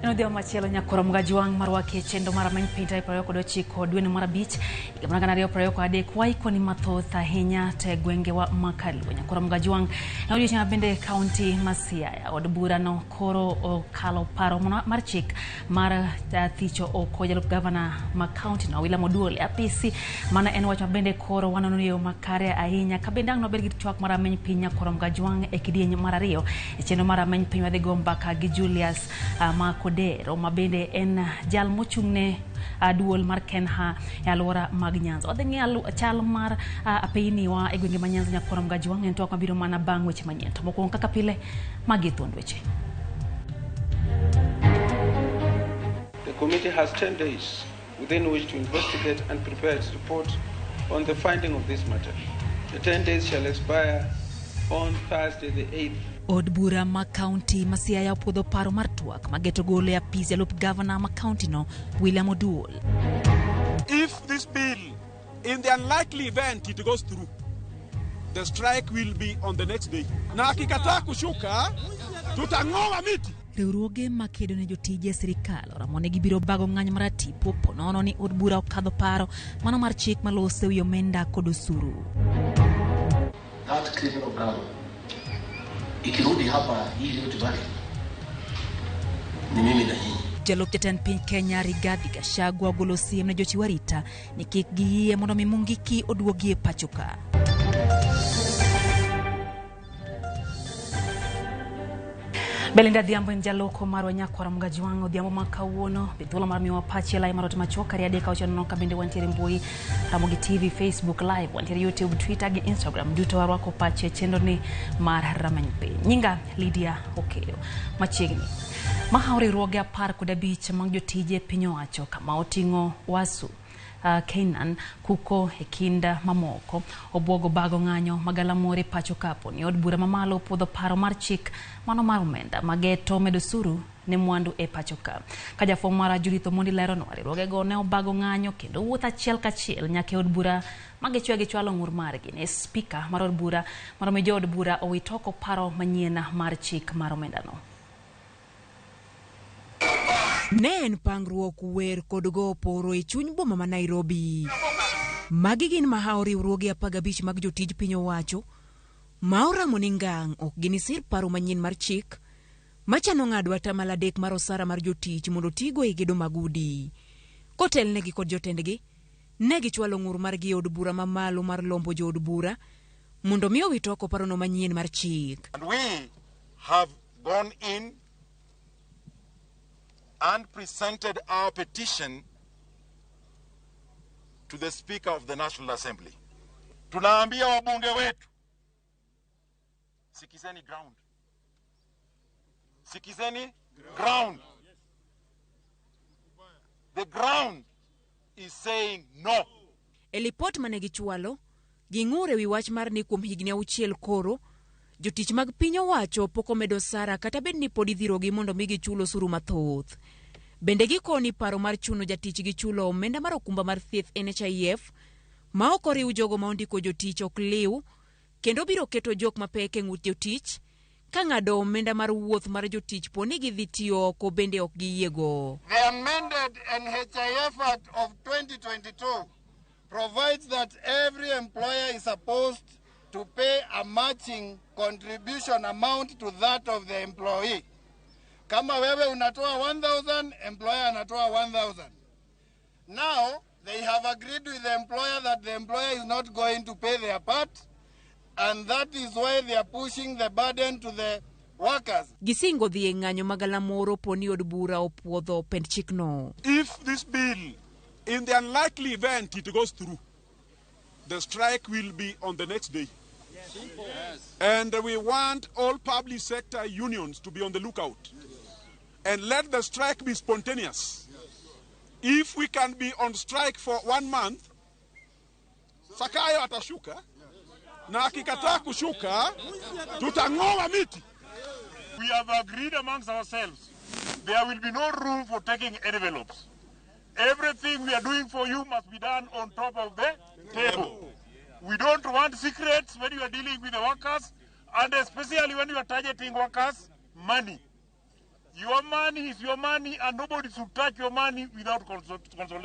En odhiambo machielo nyakoro Mgajwang' marwaki e chenro mar Rameny Piny tarik 29 dweni mar abich higa mar 2023. Waikoni mathoth ahinya to e gwengewa ma Kaluo. Nyakoro Mgajwang' en odiochieng' ma bende kaunti ma Siaya od burano koro okalo paro mar chik mar thicho oko jalup gavana ma kaunti no William Oduol e apisi. Mano en wach ma bende koro wanono e yo makare ahinya. Ka bende ang' nobed gi twak mar Rameny Piny nyakoro Mgajwang' e kidieny mar ariyo e chenro mar Rameny Piny wadhi go mbaka gi Julius Makodero ma bende en jal mochung'ne duol mar Kenha e alwora mag Nyanza. Wadhi ng'iyo chal mar apeyniwa e gwenge ma Nyanza nyakoro Mgajwang' en twak mabiro mana bang' weche manyien. To mokwongo kaka pile magi thuond weche. The committee has 10 days within which to investigate and prepare its report on the finding of this matter. The 10 days shall expire on Thursday the 8th. Od bura ma kaunti ma Siaya opuodho paro mar twak mageto golo e apis jalup gavana ma kaunti no William Oduol. If this bill, in the unlikely event it goes through, the strike will be on the next day. Na akikataa kushuka, tutang'oa miti. Riwruoge makedo ne jotije sirikal oramo ni gibiro bago ng'anyo maratipo ponono ni od bura okadho paro mano mar chik maloso ewi omenda kod osuru. That criminal gang ikirudi hapa hii Rift Valley ni mimi na nyinyi. Jalup jatend piny Kenya Rigathi Gachagua ogolo siem ne jochiw arita ni kik giyie mondo mi Mungiki oduogi e pacho ka. Belinda Adhiambo en jaloko marwa nyakwara Mgajwang' odhiambo ma kawuono be thuolo mar miyowa pachi e lai mar ote machuok kari adek auchiel nono ka bende wantiere mbui Ramogi TV, Facebook Live, wantiere YouTube, Twitter gi Instagram duto warwako pachi e chenro ni mar Rameny Piny. Nyinga Lydia Okeyo. Machiegni mahawo riwruoge 15 mag jotije piny owacho kama oting'o Wasu Keinan Kuko e kind mamoko obwogo bago ng'anyo magalamoro e pacho kapo ni od bura mamalo opuodho paro mar chik mano mar omenda mageto medo osuru ne mwandu e pacho ka. Ka jafwambo mara Judith Omondi leronwa, riwruogego ne obago ng'anyo kendo wuotho achiel kachiel nyaka e od bura magichwe gichwalo ng'ur margi ne spika mar od bura mondo mi jood bura owit oko paro manyien mar chik mar omendano. Ne en pangruok wer kod go oporo e chuny boma ma Nairobi. Magi gin mahawo riwruoge 15 mag jotij piny owacho ma oramo ni ngang' ok ginisir paro manyien mar chik machano ng'ado atamalo 3 mar osara mar jotich mondo tigo e gedo mag udi. Kotelnegi kod jotendgi, ne gichwalo ng'ur margi e od bura mamalo mar lombo jood bura mondo mi owit oko parono manyien mar chik. And we have gone in and presented our petition to the Speaker of the National Assembly. Tunaambia wabunge wetu, sikizeni ground. Sikizeni ground. The ground is saying no. E lipot mane gichwalo, ging'ur ewi wach mar ni kuom higni 6 koro, jotich mag piny owacho pok omedo osara kata bed ni pod idhirogi mondo mi gichul osuru mathoth. Bende gikoni paro mar chuno jatich gi chulo omenda mar okumba mar thieth NHIF ma ok oriw jogo ma ondiko jotich ok liw kendo biro keto jok mapek e ng'ut jotich ka ng'ado omenda mar wuoth mar jotich po ni gidhi tiyo oko bende ok giyiego. The amended NHIF Act of 2022 provides that every employer is supposed to pay a matching contribution amount to that of the employee. Kama wewe unatoa 1,000, employer anatoa 1,000. Now, they have agreed with the employer that the employer is not going to pay their part, and that is why they are pushing the burden to the workers. Gisingo dhi e ng'anyo magalamoro po ni od bura opuodho pend chikno. If this bill, in the unlikely event it goes through, the strike will be on the next day. Yes. And we want all public sector unions to be on the lookout. And let the strike be spontaneous. If we can be on strike for 1 month, Sakayo atashuka, na akikataa kushuka, tutang'oa miti. We have agreed amongst ourselves, there will be no room for taking envelopes. Everything we are doing for you must be done on top of the table. We don't want secrets when you are dealing with the workers, and especially when you are targeting workers' money. Your money is your money and nobody should touch your money without consultation.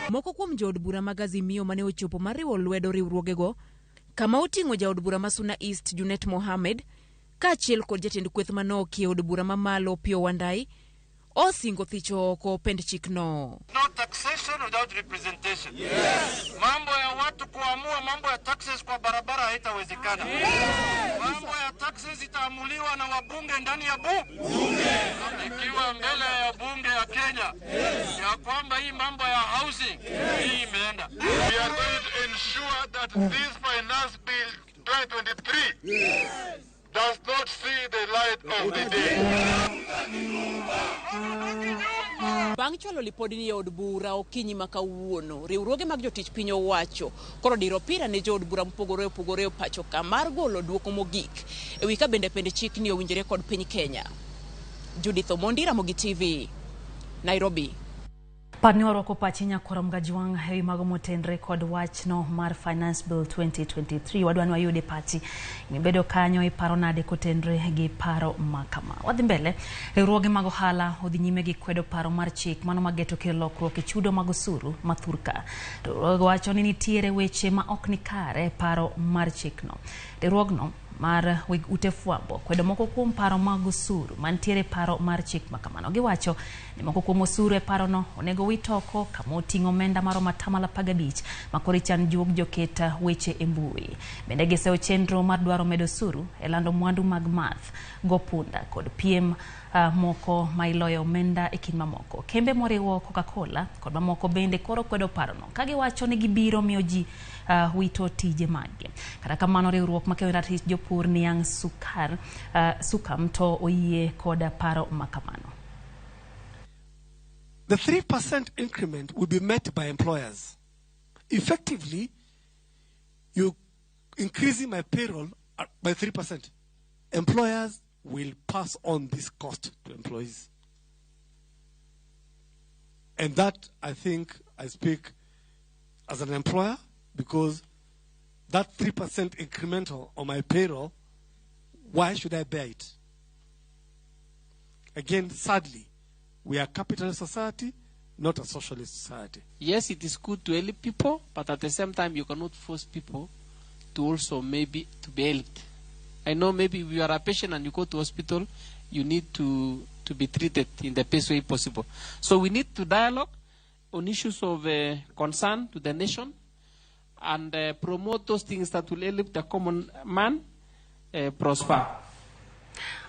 Moko kuom jood bura mag Azimio mane ochopo mar riwo lwedo riwruogego kama oting'o jaod bura ma Suna East Junet Mohamed kaachiel kod jatend kweth manoki e od bura mamalo Opiyo Wandayi osingo thicho oko pend chikno. No taxation without representation. Yes. Mambo ya watu kuamua mambo ya taxes kwa barabara haitawezekana. Yes. Mambo ya taxes itaamuliwa na wabunge ndani ya bunge. Ikiwa mbele ya bunge ya Kenya. Yes. Ya kwamba hii mambo ya housing, yes, hii imeenda. We are going to ensure that this finance bill 2023, yes, does not see the light of the day. Bang' chwalo lipodni e od bura okinyi ma kawuono, riwruoge mag jotich piny owacho koro diro opira ne jood bura mopogore opogore e pacho ka mar golo duoko mogik e wi ka bende pend chikni owinjore kod piny Kenya. Judith Omondi, Ramogi TV, Nairobi. Par ni warwako pachi nyakwara Mgajuang' ewi mago motenre kod wachno mar Finance Bill 2023. Wadwa ni wayude pachi. Mibedo kanyo iparo nade kotenre gi paro ma kama. Wadhi mbele, riwruoge mag ohala odhi nyime gi kwedo paro mar chik mano mageto kelo lokruok e chudo mag osuru ma thurka. Riwruoge wacho ni nitiere weche ma ok ni kare e paro mar chikno. Riwruogno mar weg ute fwambo kwedo moko kuom paro mag osuru mantiere paro mar chik ma kamano. Giwacho ni moko kuom osuru e parono onego wit oko kama oting'o omenda maromo atamalo 15 ma koro ichan juog joket weche e mbui. Bende giseyo chenro mar dwaro medo osuru e lando mwandu mag math, go punda kod piem moko ma iloyo omenda e kind mamoko. Kembe moriwo Coca-Cola kod mamoko bende koro kwedo parono ka giwacho ni gibiro miyo ji wito tije maggi. Kata kamano riwruok makedo ratich jopur niang' sukar sukam to oyie kod paro ma kamano. The 3% increment will be met by employers. Effectively, you're increasing my payroll by 3%. Employers will pass on this cost to employees. And that, I think, I speak as an employer, because that 3% incremental on my payroll, why should I bear it? Again, sadly, we are a capitalist society, not a socialist society. Yes, it is good to help people, but at the same time, you cannot force people to also maybe to be helped. I know maybe if you are a patient and you go to hospital, you need to be treated in the best way possible. So we need to dialogue on issues of concern to the nation and promote those things that will help the common man prosper.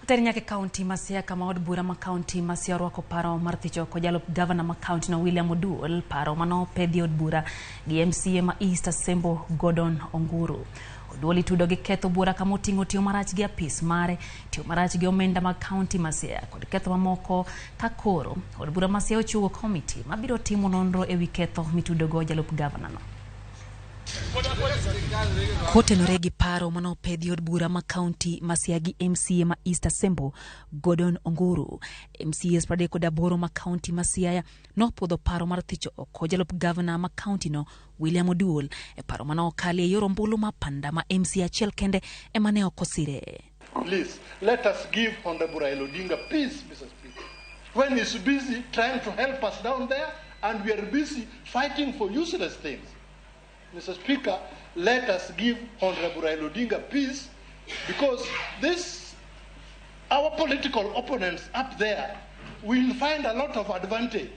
Ateri nyaka kaunti ma Siaya kama od bura ma kaunti ma Siaya orwako paro mar thicho oko jalup gavana ma kaunti no William Oduol, paro manopedhi od bura gi MCA ma East Asembo Gordon Onguru. Oduol itudo gi ketho bura kama oting'o tiyo marach gi apis mare, tiyo marach gi omenda mag kaunti ma Siaya kod ketho mamoko ka koro od bura ma Siaya ochiwo komiti mabiro timo nonro ewi ketho mitudogo jalup gavana no. Kotenore gi paro manopedhi od bura ma kaunti ma Siaya gi MCA ma East Asembo Gordon Onguru, MCAs 38 ma kaunti ma Siaya nopuodho paro mar thicho oko jalup gavana ma kaunti no William Oduol e paro manokali e yor ombulu ma panda ma MCA achiel kende ema ne ok osire. Please, let us give Honorable Raila Odinga peace, Mr. Speaker. When he's busy trying to help us down there and we are busy fighting for useless things. Mr. Speaker, let us give Honorable Raila Odinga peace, because this, our political opponents up there will find a lot of advantage.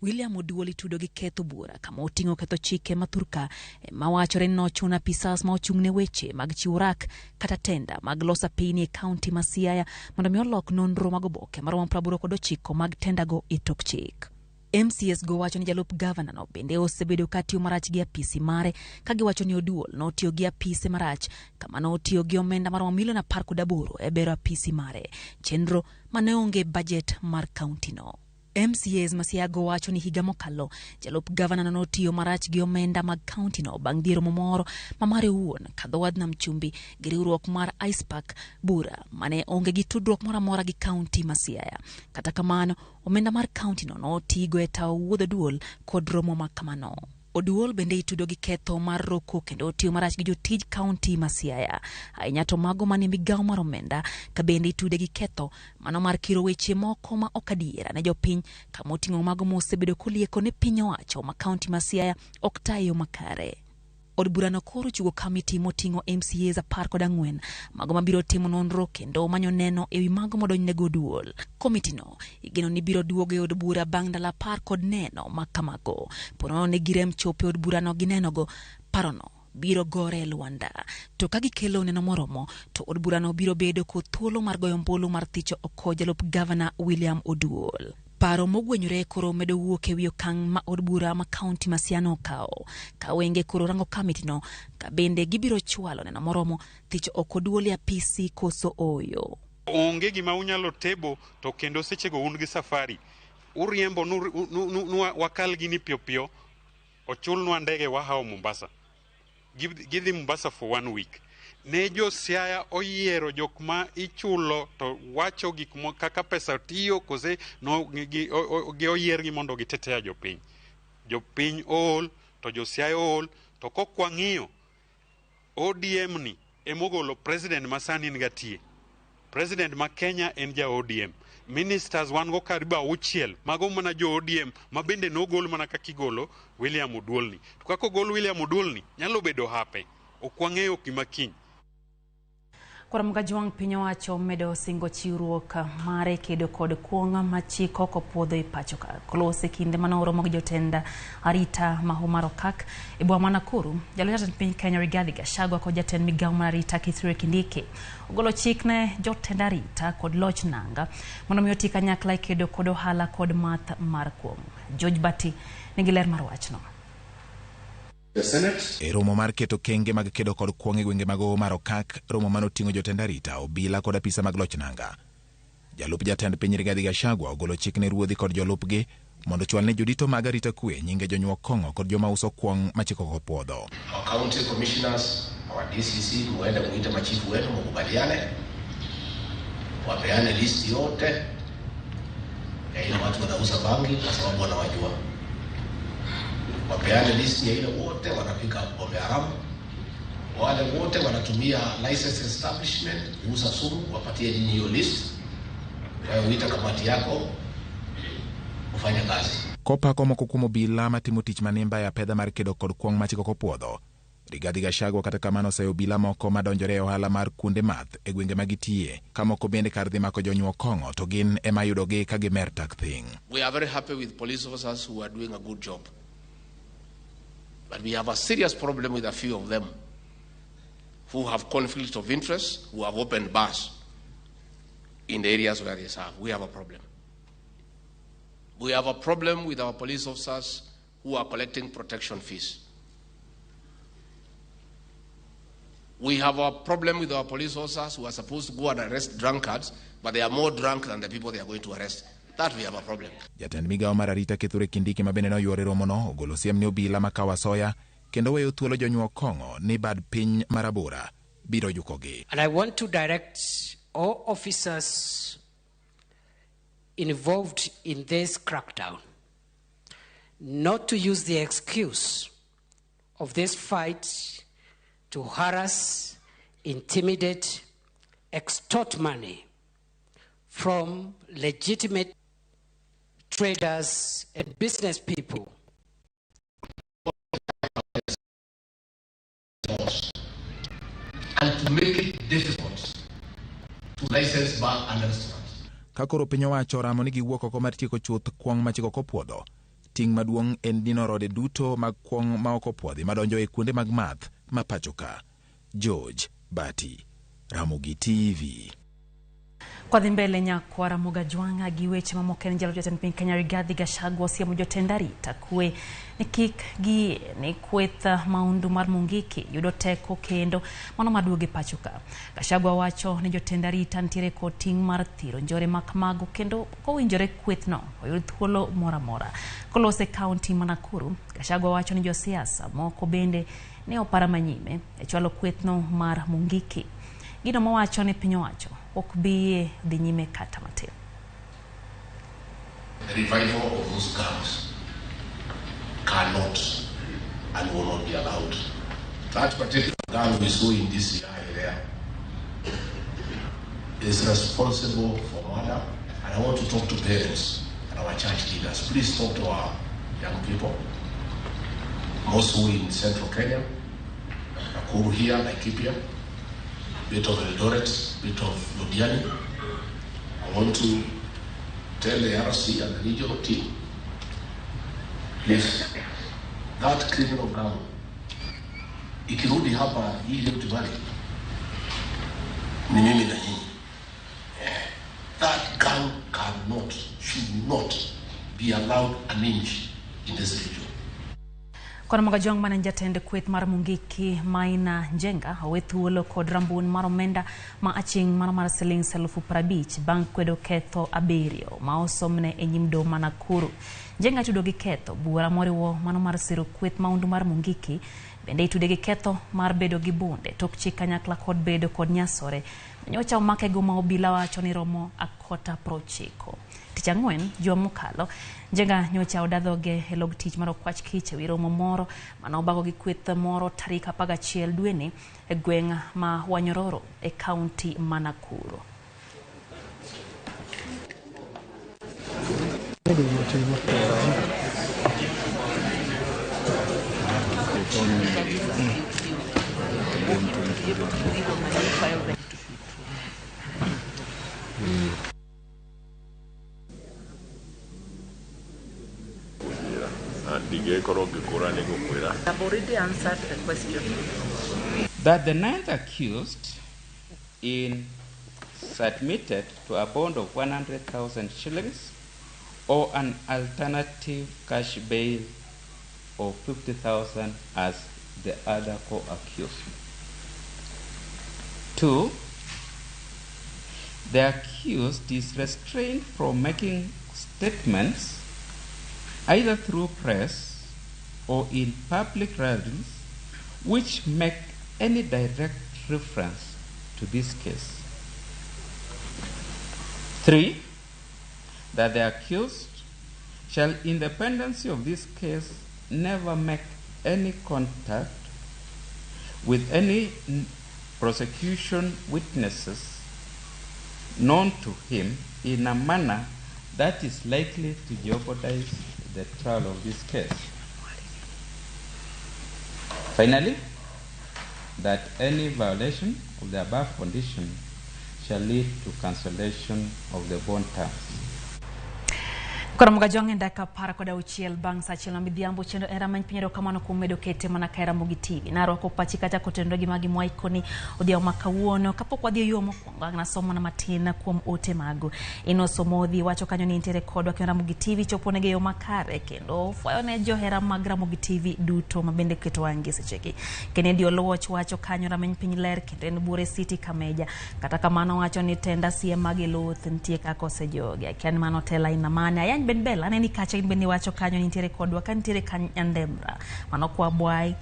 William Oduol itudo gi ketho bura kama oting'o ketho chike ma thurka mawachore ni nochuno apisas ma ochung' ne weche mag chiwo rak kata tenda mag loso apini e kaunti ma Siaya mondo mi olok nonro mag oboke maromo 89 mag tendago e tok chik. MCS go wacho ni jalup gavana no bende osebedo ka tiyo marach gi apisi mare ka giwacho ni Oduol notiyo gi apise marach kama notiyo gi omenda maromo milion 18 e bero apisi mare, chenro mane onge bajet mar kaunti no. MCAs ma Siaya go wacho ni higa mokalo jalup gavana no notiyo marach gi omenda mag kaunti no bang' dhi romo moro ma mare owuon kadho wadh nam chumbi gi riwruok mar ICPAK bura mane onge gi tudruok moro amora gi kaunti ma Siaya. Kata kamano, omenda mar kaunti no notigo e tawo wuodh Oduol kod romo ma kamano. Oduol bende itudo gi ketho mar roko kendo tiyo marach gi jotij kaunti ma Siaya, ahinya to mago manie migawo mar omenda, ka bende itude gi ketho mano mar kiro weche moko ma ok adiera ne jopiny, kama oting'o mago mosebedo kolieko ne piny owacho ma kaunti ma Siaya ok ta e yo makare. Od burano koro ochiwo kamiti moting'o MCAs 14 mago mabiro timo nonro kendo manyo neno ewi mago modonjnego Oduol. Komitino igeno ni biro duogo e od bura bang' ndalo 10 kod neno ma kamago. Ponono ni girem chopo e od burano gi nenogo, parono biro gore e lwanda. To ka gikelo neno moromo, to od burano biro bedo kod thuolo mar goyo ombulu mar thicho oko jalup gavana William Oduol. Paro mogwenyore koro medo wuok ewi okang' ma od bura ma kaunti ma Siaya nokawo. Ka wenge koro rango kamitino, ka bende gibiro chwalo neno moromo thicho oko Oduol e apisi koso ooyo. Onge gima unyalo tebo to kendo sechego un gi safari. Uriembo nu wakal gini piyo piyo, ochulnwa ndege wahawo Mombasa. Gidhi Mombasa for 1 week. Ne jo Siaya oyiero jok ma ichulo to wacho gik kaka pesa tiyo kose no gi oyiergi mondo gitetea jopiny. Jopiny ool to jo Siaya ool to kok wang'iyo ODM ni emogolo president ma sani en gatie. President ma Kenya en ja ODM. Ministers wan go karibu 6 mago mana jo ODM ma bende nogol mana kaka igolo William Oduol ni. To kaka ogol William Oduol ni nyalo bedo hape. Ok wang'eyo gima kiny. Koro Mgajwang' piny owacho medo singo chiwruok mare kedo kod kuong' ma chik ok opuodho e pacho ka. Kolose kinde mane oromo gi jotend arita ma Omar Okak e boma ma Nakuru, jalup jatend piny Kenya Rigathi Gachagua kod jatend migawo mar arita Kithure Kindiki ogolo chik ne jotend arita kod loch nanga mondo mi oti kanyakla e kedo kod ohala kod math mar kuong'. George Bati nigi ler mar wachno. E romo mar keto kenge mag kedo kod kuong' e gwenge mag Omar Okak, romo manoting'o jotend arita, obila kod apisa mag loch nanga. Jalup jatend piny Rigathi Gachagua ogolo chik ne ruodhi kod jolupgi mondo ochwal ne jodito mag arita kwe nyinge jonyuok kong'o kod joma uso kuong' ma chik ok opuodho. Our county commissioners, our DCC, muende muite machifu wenu mukubaliane, wapeane list yote ya ile watu wanauza bangi kwa sababu wanawajua. Wapeane list ya ile wote wanapika pombe haramu, wale wote wanatumia license establishment kuuza sumu, wapatie nyinyi hiyo list. Wewe uita kamati yako ufanye kazi. Kopako moko kuom obila matimo tich manimba e apedha mar kedo kod kuong' ma chik ok opuodho, Rigathi Gachagua kata kamano oseyo obila moko madonjore e ohala mar kuonde math e gwenge ma gitiye, ka moko bende kar dhi mako jonyuok kong'o to gin ema yudogi ka gimer tak thing. We are very happy with police officers who are doing a good job. But we have a serious problem with a few of them who have conflicts of interest, who have opened bars in the areas where they serve. We have a problem. We have a problem with our police officers who are collecting protection fees. We have a problem with our police officers who are supposed to go and arrest drunkards, but they are more drunk than the people they are going to arrest. That we have a problem. Jatend migawo mar arita Kithure Kindiki ma bende noyuoro e romono ogolo siem ne obila ma Kawasoya kendo weyo thuolo jonyuok kong'o ni bad piny marabora biro jukogi. And I want to direct all officers involved in this crackdown not to use the excuse of this fight to harass, intimidate, extort money from legitimate traders and business people. And to make it difficult to license bar and restaurants. Ka koro piny owacho oramo ni giwuok oko mar tieko chuth kuong' ma chik ok opuodho, ting' maduong' en dino rode duto mag kuong' ma ok opuodhi madonjo e kuonde mag math ma pacho ka. George Bati, Ramogi TV. Kwa dhi mbele nyakwara Ramogi Ajwang'a gi weche mamoko en jalup jatend piny Kenya Rigathi Gachagua osiemo jotend arita kwe ni kik giyie ni kweth maundu mar Mungiki yudo teko kendo mano maduogo e pacho ka. Gachagua wacho ni jotend arita nitiere kod ting' mar thiro njore mak mago kendo kowinjore kwethno oyud thuolo moro amora. Kolose kaunti ma Nakuru, Gachagua wacho ni josiasa moko bende ne opara manyime e chwalo kwethno mar Mungiki. Gino mowacho ni piny owacho ok bi yie dhi nyime kata matin. The revival of those gangs cannot and will not be allowed. That particular gang who is going DCI there is responsible for murder, and I want to talk to parents and our church leaders. Please talk to our young people, mostly in central Kenya, Nakuru here, Laikipia, bit of Eldoret, bit of Londiani. I want to tell the RC and the regional team, please, that criminal gang, ikirudi hapa hii Rift Valley, ni mimi na nyinyi. That gang cannot, should not be allowed an inch in this region. Kono Magajwang' mane jatend kweth mar Mungiki Maina Njenga owe thuolo kod rambun mar omenda ma aching' mano mar siling 50,000 bang' kwedo ketho 7 ma osomne e nyim doho ma Nakuru. Njenga itudo gi ketho bura moriwo mano mar siro kweth maundu mar Mungiki, bende itude gi ketho mar bedo gi bunde tok chik kanyakla kod bedo kod nyasore. Nyocha omake go ma obila wacho ni romo akota 90. Tich ang'wen juma mokalo, Njenga nyocha odadhoge e log tich mar okwach kich ewi romo moro mane obago gi kweth moro tarik 11 dweni e gweng' ma Wanyororo e kaunti ma Nakuru. I've already answered the question. That the ninth accused in submitted to a bond of 100,000 shillings or an alternative cash bail of 50,000 as the other co-accused. 2, the accused is restrained from making statements either through press or in public rallies which make any direct reference to this case. 3, that the accused shall, in the pendency of this case, never make any contact with any prosecution witnesses known to him in a manner that is likely to jeopardize the trial of this case. Finally, that any violation of the above condition shall lead to cancellation of the bond terms. Koro Magajwang' e dakika 16 bang' sa achiel ma midhiambo chenro en rameny piny. Erokamano kuom medo kete mana ka e Ramogi TV. Narwako pachi kacha kotenore gi magi mwaikoni odhiambo ma kawuono. Kapok wadhi e yo mokwongo, ang' nasomo mana matin kuom ote magu. Inoso Modhi wacho kanyo ni nitiere kodwa kendo Ramogi TV choponegi e yo makare kendo fwayo ne johera mag Ramogi TV duto ma bende keto wang'gi sechegi. Kennedy Oluoch wacho kanyo rameny piny ler kendo en Bure City Kameja. Kata kamano wacho ni tenda sie magi luth nitie kaka osejogi. Akia ni mano tela aina mane. Ayany Ben Bella aneni kacha in bende wacho kanyo nitiere kodwa ka nitiere Kanyandemra. Mano kwa Bwai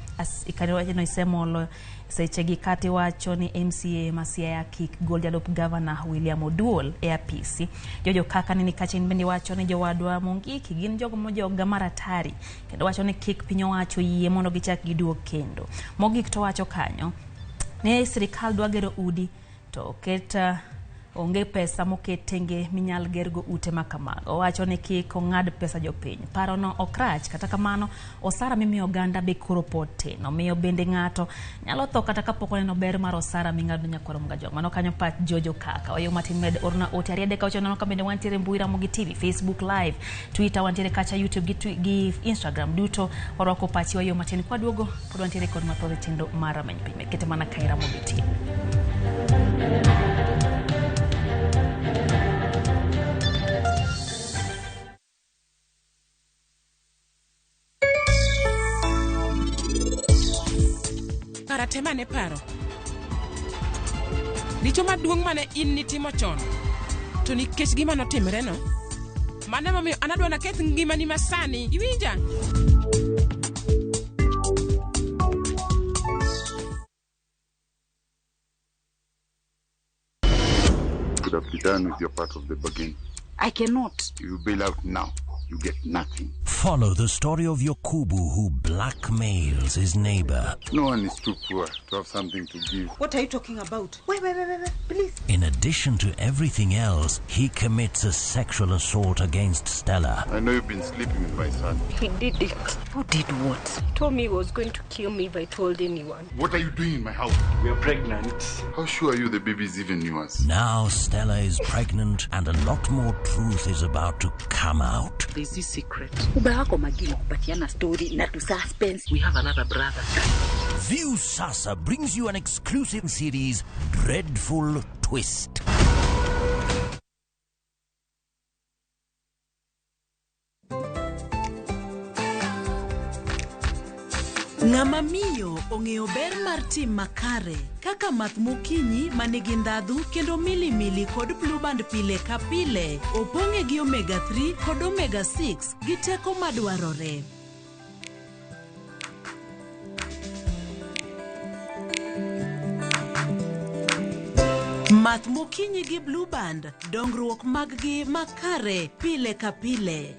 ikani no isemolo sechegi kati wacho ni MCA Masiaya kik gol jalup gavana William Oduol e apisi. Jojo kaka nini kacha in bende wacho ni jowadwa Mungiki gin jogo mojoga maratari kendo wacho ni kik piny owacho yie mondo gichak giduog kendo. Mogik to wacho kanyo ni sirikal dwa gero udi to ket onge pesa moket tenge minyal gergo ute makamago. Owacho ni kik ong'ad pesa jopiny. Parono ok rach, kata kamano osara mimiyo oganda be koro pod tin. Omiyo bende ng'ato nyalo tho kata kapok oneno ber mar osara ming'ado nyakwar Magajwang'. Mano kanyo pach Jojo kaka. Oyo matin med orna ote 2 3 6 9 ka bende wantiere mbui Ramogi TV, Facebook Live, Twitter wantiere kacha, YouTube gi Instagram duto warwako pachi. Wayo matin kwaduogo pod wantiere kod mathoth e chenro mar rameny piny. Kete mana ka e Ramogi TV. Kara tema ne paro. Richo maduong' mane in nitimo chon, to nikech gima notimreno, mano emomiyo an adwa naketh ngimani masani. Iwinja? Could have be done with your part of the bargain. I cannot. You bail out now, you get nothing. Follow the story of Yokubu who blackmails his neighbor. No one is too poor to have something to give. What are you talking about? Wait, wait, wait, wait, wait, please. In addition to everything else, he commits a sexual assault against Stella. I know you've been sleeping with my son. He did it. Who did what? He told me he was going to kill me if I told anyone. What are you doing in my house? We are pregnant. How sure are you the baby is even yours? Now Stella is pregnant and a lot more truth is about to come out. There's this secret. Uba wako magini kupatiana story na tu suspense. We have another brother. View Sasa brings you an exclusive series, Dreadful Twist. Ng'ama miyo ong'eyo ber mar tim makare kaka math mokinyi ma nigi ndhadhu kendo milimili kod blueband pile ka pile opong'e gi omega 3 kod omega 6 gi teko madwarore. Math mokinyi gi blueband, dongruok mag-gi makare pile ka pile.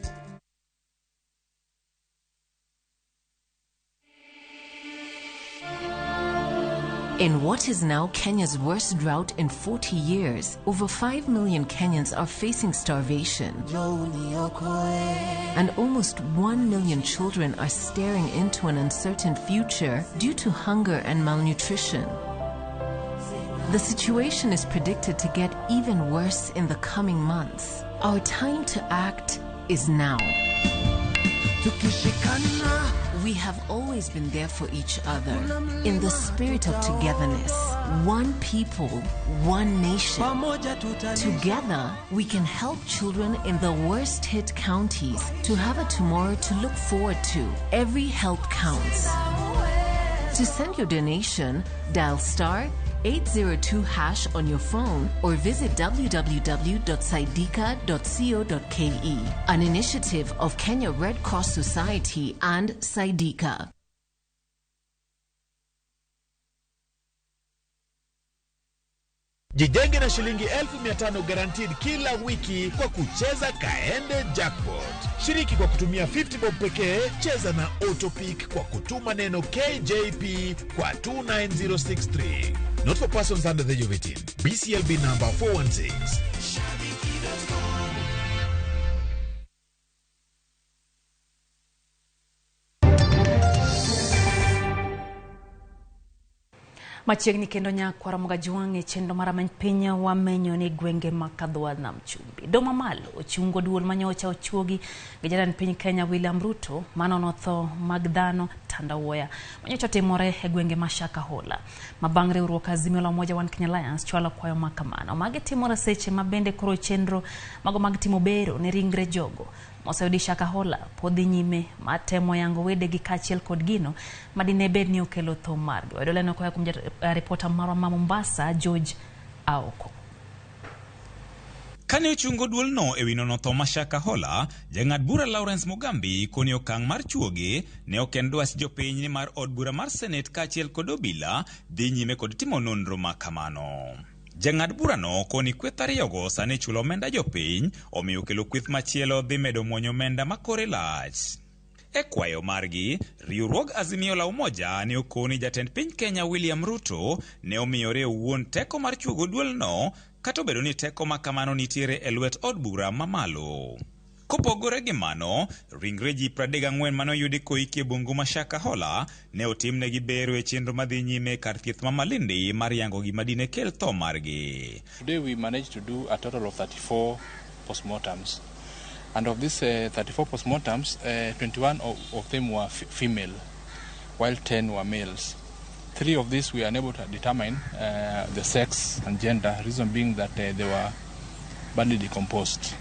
In what is now Kenya's worst drought in 40 years, over 5 million Kenyans are facing starvation. And almost 1 million children are staring into an uncertain future due to hunger and malnutrition. The situation is predicted to get even worse in the coming months. Our time to act is now. We have always been there for each other in the spirit of togetherness. One people, one nation. Together, we can help children in the worst hit counties to have a tomorrow to look forward to. Every help counts. To send your donation, dial star 802 hash on your phone or visit www.saidika.co.ke. An initiative of Kenya Red Cross Society and Saidika. Jijenge na shilingi 1500 guaranteed kila wiki kwa kucheza Kaende Jackpot. Shiriki kwa kutumia 50 bob pekee, cheza na Autopick kwa kutuma neno KJP kwa 29063. Not for persons under the age of 18. BCLB number 416. Machiegni kendo nyakwara Mogajuang' e chenro mar Amany Piny wamenyo ni gwenge ma Kadhwa Nam Chumbi. Doma malo ochungo duol manyocha ochuogi gi jatend piny Kenya William Ruto manono tho mag dhano Tandawuoya manyocha otimore e gwenge ma Shakahola. Ma bang' riwruok Azimio la Umoja One Kenya Alliance chwalo kwayo ma kamano. Magi timore seche ma bende koro chenro mago mag timo bero ne ringre jogo moseyudi Shakahola pod dhi nyime matemo yango wedegi kaachiel kod gino madine bed ni okelo tho margi. Wayudo leno koa kuom ripota marwa ma Mombasa George Aoko. Kane ochungo duolno ewi nono tho ma Shakahola, jang'ad bura Lawrence Mugambi koni okang' mar chuoge ne ok en dwach jopiny nimar od bura mar Senate kaachiel kod obila dhi nyime kod timo nonro ma kamano. Jang'ad burano koni kweth ariyogo sani chulo omenda jopiny, omiyo kelo kweth machielo dhi medo muonyo omenda ma kore lach. E kwayo margi, riwruog Azimio la Umoja ne okoni jatend piny Kenya William Ruto ne omiyore owuon teko mar chuogo duolno kata obedo ni teko ma kamano nitiere e lwet od bura mamalo. Kopogore gi mano, ringre ji 34 manoyudi koiki e bungu ma Shakahola ne otimnegi bero e chenro madhi nyime kar thieth ma Malindi mar yango gima dine kel tho margi. Today we managed to do a total of 34 postmortems. And of these 34 postmortems, 21 of them were female, while 10 were males. 3 of these we are unable to determine the sex and gender, reason being that they were badly decomposed.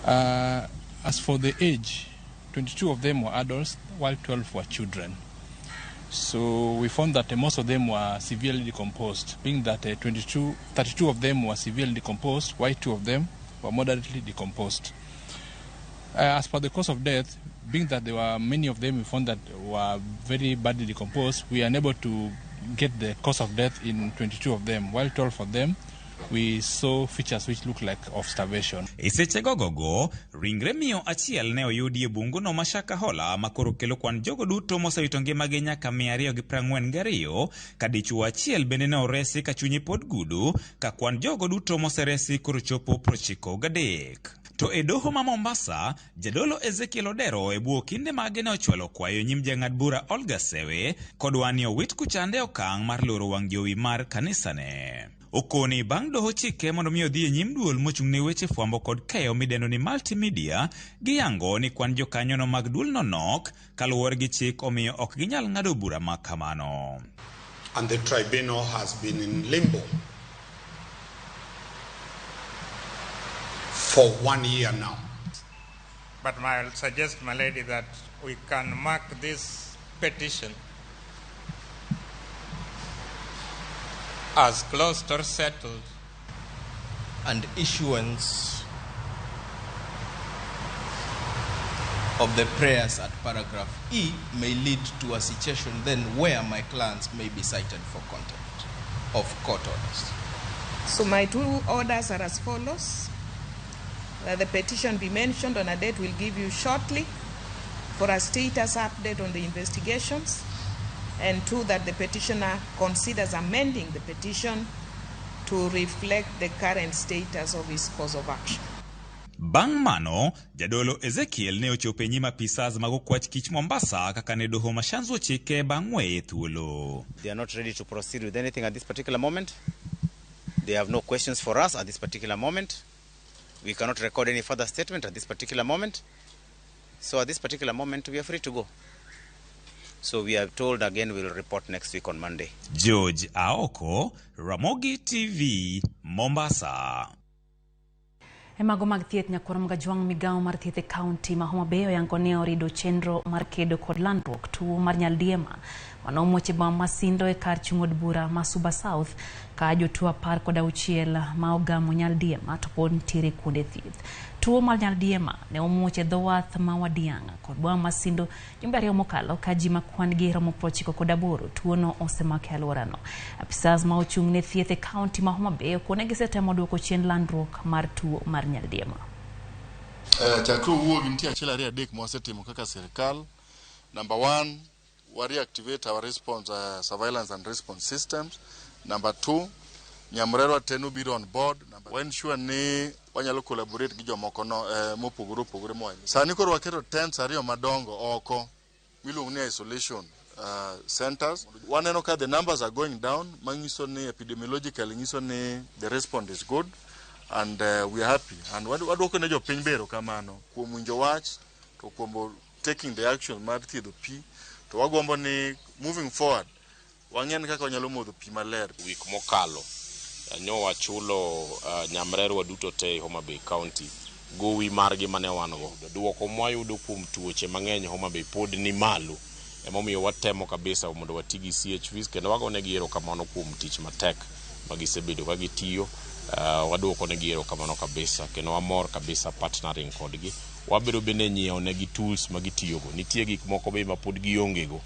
As for the age, 22 of them were adults, while 12 were children. So we found that most of them were severely decomposed, being that 32 of them were severely decomposed, while 2 of them were moderately decomposed. As for the cause of death, being that there were many of them we found that were very badly decomposed, we are unable to get the cause of death in 22 of them, while 12 of them We saw features which looked like of starvation. E seche gogogo, ringre miyo achiel ne oyudi e bunguno ma Shakahola ma koro kelo kwan jogo duto mosewito ngimagi nyaka 242 ka dichuo achiel bende ne oresi ka chunye pod gudo ka kwan jogo duto moseresi koro chopo 93. To e doho ma Mombasa, jadolo Ezekiel Odero e bwo kinde mage ne ochwalo kwayo nyim jang'ad bura Olga Sewe kod wani owit kuchande okang' mar loro wang' jowi mar kanisane. Okoni bang' doho chike mondo mi odhi e nyim duol mochung' ne weche fwambo kod keyo midendo ni multimedia, giyango ni kwan jokanyono mag duolno nok kaluwore gi chik omiyo ok ginyal ng'ado bura ma kamano. And the tribunal has been in limbo for 1 year now. But I'll suggest, my lady, that we can mark this petition as closed or settled. And issuance of the prayers at paragraph E may lead to a situation then where my clients may be cited for contempt of court orders. So my two orders are as follows. That the petition be mentioned on a date we'll give you shortly for a status update on the investigations, and two, that the petitioner considers amending the petition to reflect the current status of his course of action. Bang' mano, jadolo Ezekiel ne ochopo e nyim apisas mag okwach kich Mombasa kaka ne doho ma Shanzu ochike bang' weye thuolo. They are not ready to proceed with anything at this particular moment. They have no questions for us at this particular moment. We cannot record any further statement at this particular moment. So at this particular moment, we are free to go. So we are told again we will report next week on Monday. George Aoko, Ramogi TV, Mombasa. E mago mag thieth nyakwar Mgajwang' migawo mar thieth e kaunti ma Homa Bay oyango ne orido chenro mar kedo kod landruok tuo mar nyaldiema manomuoch e boma ma Sindo e kar chung' od bura ma Suba South ka jotuo 16 ma ogamo nyaldiema to pod nitiere kuonde thieth. Tuo mar nyaldiema ne omuoch e dho wath ma Wadiang' kod boma ma Sindo jumbe 2 mokalo ka ji ma kwan gi romo 98 tuono osemako e alworano. Apisas ma ochung' ne thieth e kaunti ma Homa Bay okone gisetemo duoko chien landruok mar tuo mar nyaldiema. Chakre owuogi nitie achiel ariyo adek mwasetimo kaka sirikal. Number 1, we reactivate our response, surveillance and response systems. Number 2, Nyamrerwa te nobiro on board. Wa ensure ni wanyalo collaborate gi jomoko no mopogore opogore moa. Sani koro waketo tents 2 madongo oko miluongo ni isolation centers. Waneno ka the numbers are going down, manyiso ni epidemiologically nyiso ni the response is good and we are happy. And wadwoko ne jopiny bero kamano kuom winjo wach to kuom taking the action mar thiedho pi to wagombo ni moving forward wang'en kaka wanyalo modho pi maler. Wik mokalo nyo wachulo Nyamrerwa duto te Homa Bay County gowi margi mane wan go. Duoko mwayudo kuom tuoche mang'eny Homa Bay pod ni malo, emomiyo watemo kabisa mondo wati gi CHVs kendo wagonegi erokamano kuom tich matek magisebedo ka gitiyo. Waduoko negi erokamano kabisa kendo wamor kabisa partnering kodgi. Wabiro bende nyiewo negi tools magitiyogo. Nitie gik moko be ma pod giongego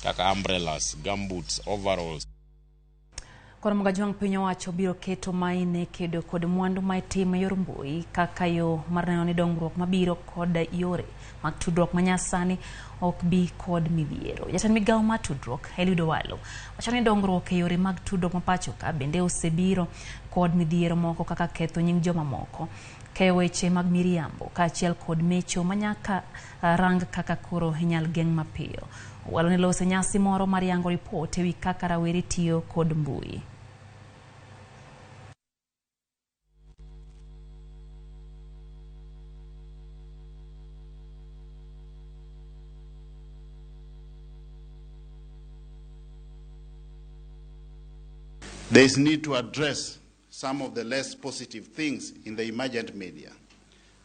kaka umbrellas, gumboots, overalls. Koro Mgajwang' piny owacho biro keto maine kedo kod mwandu ma itimo e yor mbui kaka yo mar neno ni dongruok mabiro kod yore mag tudruok manyasani ok bi kod midhiero. Jatend migawo mar tudruok Eliud Owalo wacho ni dongruok e yore mag tudruok ma pacho ka bende osebiro kod midhiero moko kaka ketho nying jomamoko, keyo weche mag miriambo kaachiel kod mecho manyaka rang kaka koro inyal geng' mapiyo. Owalo ne loso nyasi moro mar yango ripot ewi kaka rawere tiyo kod mbui. There is need to address some of the less positive things in the emergent media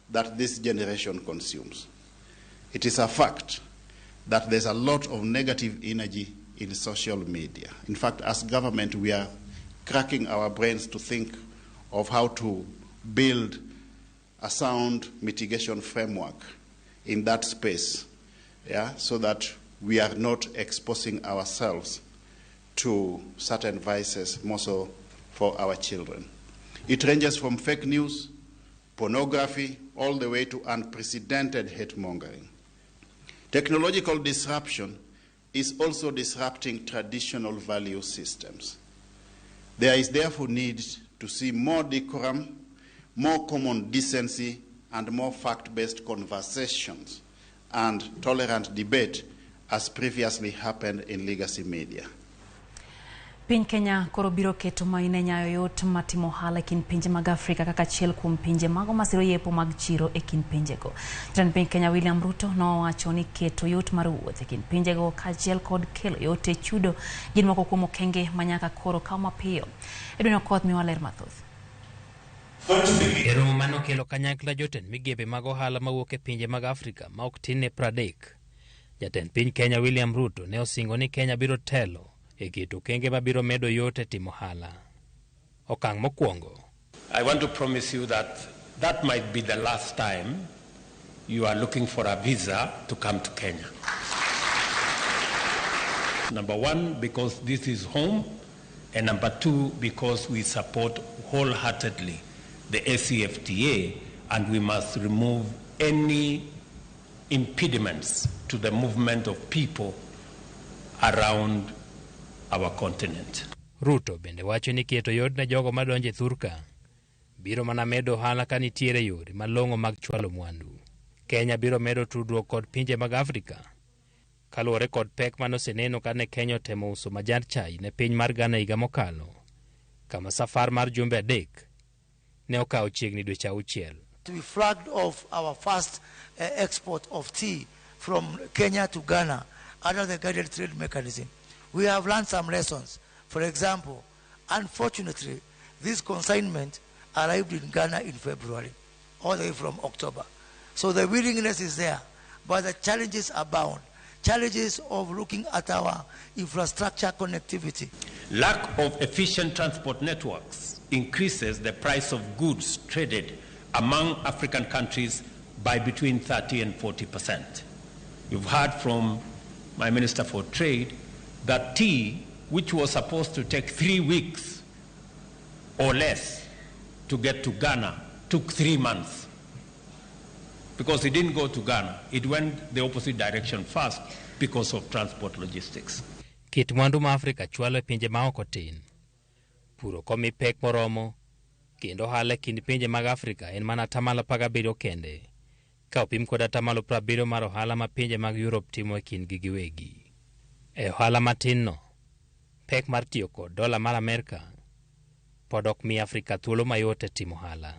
that this generation consumes. It is a fact that there's a lot of negative energy in social media. In fact, as government, we are cracking our brains to think of how to build a sound mitigation framework in that space, yeah, so that we are not exposing ourselves to certain vices, more so for our children. It ranges from fake news, pornography, all the way to unprecedented hate mongering. Technological disruption is also disrupting traditional value systems. There is therefore need to see more decorum, more common decency, and more fact-based conversations and tolerant debate as previously happened in legacy media. Piny Kenya koro biro keto maino e nyayo yot mar timo ohala e kind pinje mag Afrika kaka achiel kuom pinje mago masiro yepo mag chiro e kind pinjego. Jatend piny Kenya William Ruto nowacho ni keto yot mar wuoth e kind pinjego kaachiel kod kelo yot e chudo gin moko kuom okenge ma nyaka koro kaw mapiyo. Edwin Okoth miwa ler mathoth. E romo mane okelo kanyakla jotend migepe mag ohala mawuok e pinje mag Afrika ma ok tin ne 30. Jatend piny Kenya William Ruto ne osingo ni Kenya biro telo e keto okenge mabiro medo yot e timo ohala. Okang' mokwongo. I want to promise you that that might be the last time you are looking for a visa to come to Kenya. Number one, because this is home, and number two, because we support wholeheartedly the ACFTA, and we must remove any impediments to the movement of people around our continent. Ruto bende wacho ni keto yot ne jogo madonjo e thurka biro mana medo ohala ka nitiere yore malong'o mag chwalo mwandu. Kenya biro medo tudruok kod pinje mag Afrika kaluwore kod pek manoseneno kane Kenya otemo uso majand chai ne piny mar Ghana higa mokalo, kama safar mar jumbe 3 ne okawo chiegni dweche 6. We flagged off our first export of tea from Kenya to Ghana under the guided trade mechanism. We have learned some lessons. For example, unfortunately, this consignment arrived in Ghana in February, all the way from October. So the willingness is there, but the challenges abound. Challenges of looking at our infrastructure connectivity. Lack of efficient transport networks increases the price of goods traded among African countries by between 30 and 40%. You've heard from my Minister for Trade that tea, which was supposed to take 3 weeks or less to get to Ghana, took 3 months. Because it didn't go to Ghana. It went the opposite direction first because of transport logistics. Kit mwandu ma Afrika chwalo e pinje ma oko tin. Puro komi pek moromo, kendo ohala e kind pinje mag Afrika en mana 17% kende, ka opim kod 70% mar ohala ma pinje mag Europe timo e kindgi giwegi. E ohala matin no, pek mar tiyo kod dola mar Amerka pod ok mi Afrika thuolo mayot e timo ohala.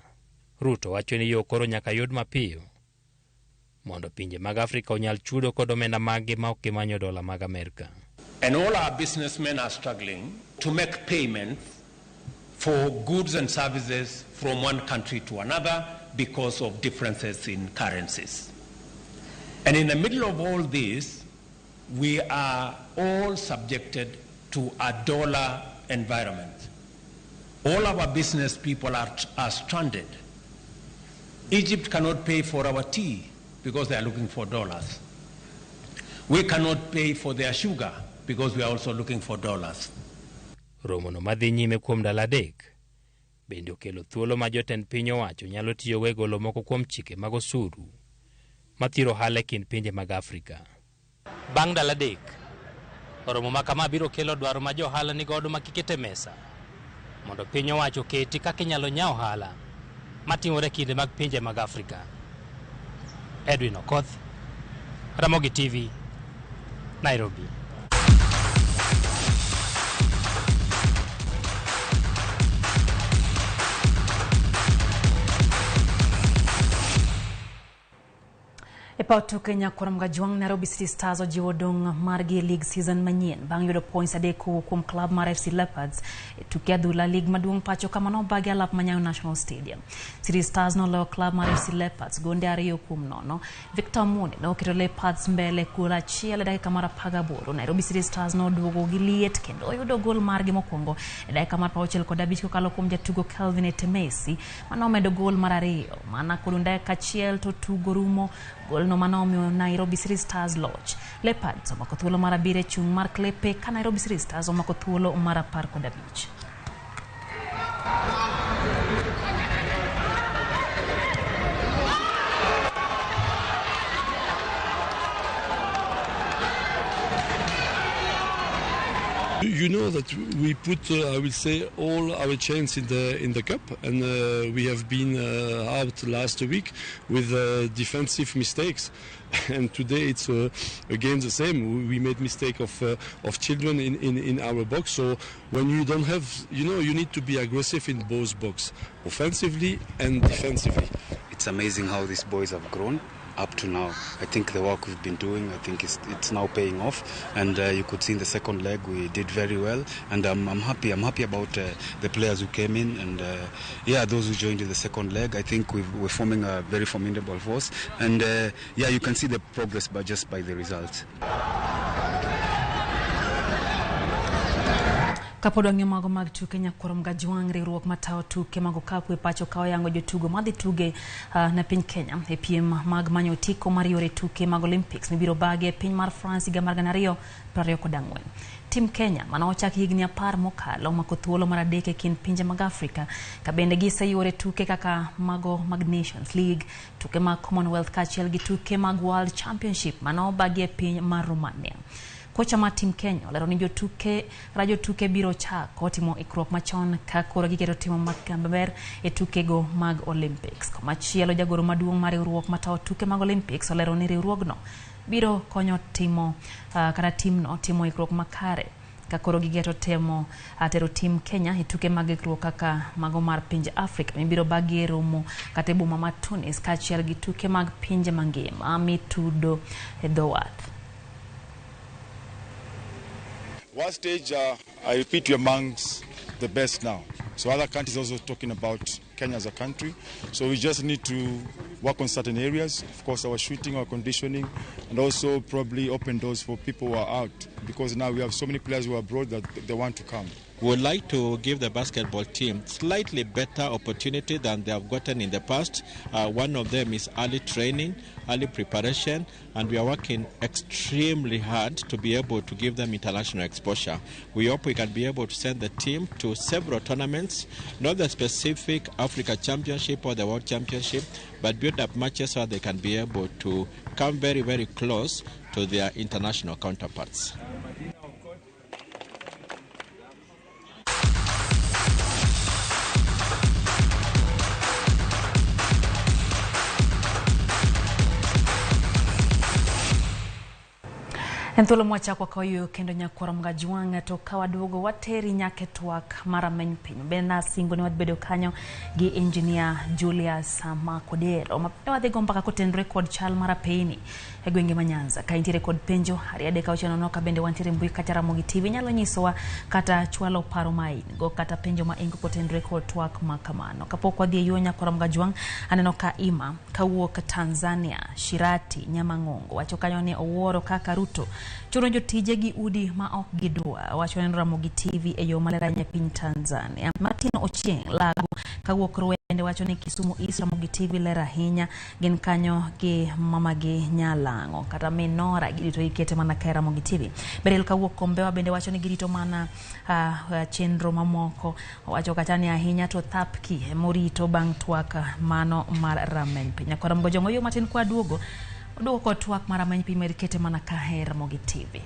Ruto wacho ni yo koro nyaka yud mapiyo mondo pinje mag Afrika onyal chudo kod omenda maggi ma ok gimanyo dola mag Amerka. And all our businessmen are struggling to make payments for goods and services from one country to another because of differences in currencies. And in the middle of all this, we are all subjected to a dollar environment. All our business people are stranded. Egypt cannot pay for our tea because they are looking for dollars. We cannot pay for their sugar because we are also looking for dollars. Romo no madhi nyime kuom ndalo 3 bende okelo thuolo ma jotend piny owacho nyalo tiyogo e golo moko kuom chike mag osuru mathiro ohala e kind pinje mag Afrika. Bang' ndalo 3, romo ma kama biro kelo dwaro ma jo ohala nigodo ma kikete mesa mondo piny owacho oketi kaka inyalo nya ohala matimore e kinde mag pinje mag Afrika. Edwin Okoth, Ramogi TV, Nairobi. E paw tuke nyakwar Mgajwang' Nairobi City Stars ojiwo dong' margi e league season manyien bang' yudo points 3 kowuok kuom club mar FC Leopards e tuke adhula league maduong' pacho kama nobagi alap ma Nyayo National Stadium. City Stars noloyo club mar FC Leopards gonde 2-0. Victor Omune noketo Leopards mbele gol 1 e dakika mar 18. Nairobi City Stars noduogo gi liet kendo oyudo gol margi mokwongo e dakika mar 65 kokalo kuom jatugo Kelvin Etemesi manomedo gol mar 2. Mana kod dakika 1 to tugo rumo. Gol no mano omiyo Nairobi City Stars loch. Leopards omako thuolo mar 7 e chung' mar klepe ka Nairobi City Stars omako thuolo mar 15. You know that we put, I will say, all our chance in the cup, and we have been out last week with defensive mistakes, and today it's again the same. We made mistake of children in our box. So when you don't have, you know, you need to be aggressive in both box, offensively and defensively. It's amazing how these boys have grown up to now. I think the work we've been doing, I think it's now paying off, and you could see in the second leg we did very well, and I'm happy. I'm happy about the players who came in, and yeah, those who joined in the second leg. I think we're forming a very formidable force, and yeah, you can see the progress by just by the results. Kapod wang'iyo mago mag tuke nyakwar Mgajwang' riwruok matayo tuke mag okapu e pacho ka oyango jotugo madhi tuge ne piny Kenya e piem mag manyo otiko mar yore tuke mag Olympics mibiro bagi e piny mar France higa mar 2024. Tim Kenya mane ochak higni 10 mokalo omako thuolo mar 3 e kind pinje mag Afrika ka bende giseyuore tuke kaka mago mag Nations League, tuke mag Commonwealth kaachiel gi tuke mag World Championship mane obagi e piny mar Romania. Kocha mar Team Kenya olero ni jotuke biro chako timo ikruok machon ka koro giketo timo maber e tukego mag Olympics. Komachielo jagoro maduong' mar riwruok matayo tuke mag Olympics olero ni riwruogno biro konyo timo kata timno timo ikruok makare ka koro gigeto temo tero Team Kenya e tuke mag ikruok kaka mago mar pinje Afrika mibiro bagi e romo kata e boma mar Tunis kaachiel gi tuke mag pinje mangima mitudo e dho wath. One stage, I repeat, we're amongst the best now. So other countries also talking about Kenya as a country. So we just need to work on certain areas. Of course, our shooting, our conditioning, and also probably open doors for people who are out, because now we have so many players who are abroad that they want to come. We would like to give the basketball team slightly better opportunity than they have gotten in the past. One of them is early training, early preparation, and we are working extremely hard to be able to give them international exposure. We hope we can be able to send the team to several tournaments, not the specific Africa Championship or the World Championship, but build up matches so they can be able to come very, very close to their international counterparts. En thuolo mwachako ka wayueyo kendo nyakwar Mgajwang' to ka waduogo wateri nyaka e twak mar rameny piny. Bende nasingo ni wadhi bedo kanyo gi engineer Julius Makodero. Mapiyo wadhi go mbaka kotenore kod chal mar apeyni e gwenge ma Nyanza. Ka intiere kod penjo 2 3 6 0 ka bende wantiere mbui kata Ramogi TV nyalo nyisowa kata chwalo paro ma in go kata penjo ma in go kotenore kod twak ma kamano. Kapok wadhi e yo nyakwar Mgajwang' aneno ka Ima kawuok Tanzania Shirati Nyamang'ongo wacho kanyo ni owuoro kaka Ruto chuno jotije gi udi ma ok gidwa. Wacho ni Ramogi TV e yo maler ahinya e piny Tanzania. Martin Ochieng' Lago kawuok Rwende wacho ni Kisumu East Ramogi TV ler ahinya, gin kanyo gi mamagi Nyalang'o kata Minora girito gikete mana ka e Ramogi TV. Berel kawuok Kombewa bende wacho ni girito mana chenro mamoko. Owacho kata ni ahinya to Thapki emorito bang' twak mano mar rameny piny. Nyakwar Mgojong'o yo matin kwa duogo oduogo kod twak mar rameny piny mer kete mana ka e Ramogi TV.